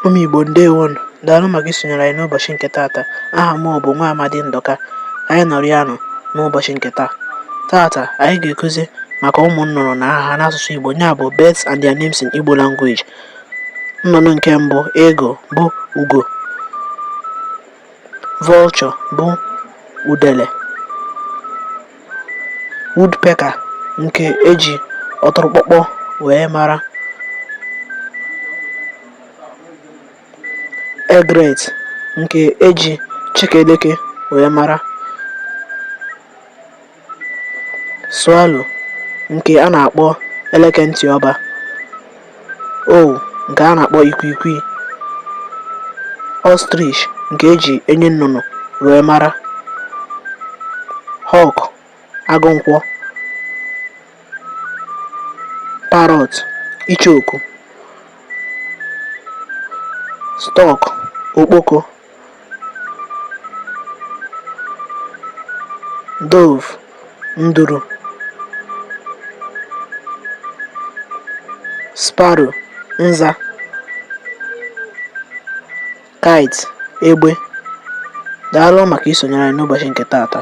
Ụmụ Igbo, ndewonụ. Daalụ maka isonyere anyị n'ụbọchị nke taata. Aha m bụ Nwa Amadi Ndụka. Anyị nọrịanụ n'ụbọchị nke taa. Taata, anyị ga-ekuzi maka ụmụ nnụnụ na aha ha n'asụsụ Igbo, ya bụ birds and their names in Igbo language. Nnụnụ nke mbụ, eagle, bụ ugo. Vulture bụ udele. Woodpecker nke eji ọtụrụkpọkpọ wee mara. Egret nke eji chekeleke wee mara. Swallow nke a na-akpọ eleke ntị ọba. Owl nke a na-akpọ ikwiikwii. Ostrich nke eji enyi nnụnụ wee mara. Hawk, agụ nkwọ. Parrot, icheoku. Stork, okpoko. Dove, nduru. Sparrow, nza. Kite, egbe. Daalụ maka isonyere anyị n'ụbọchị nke taata.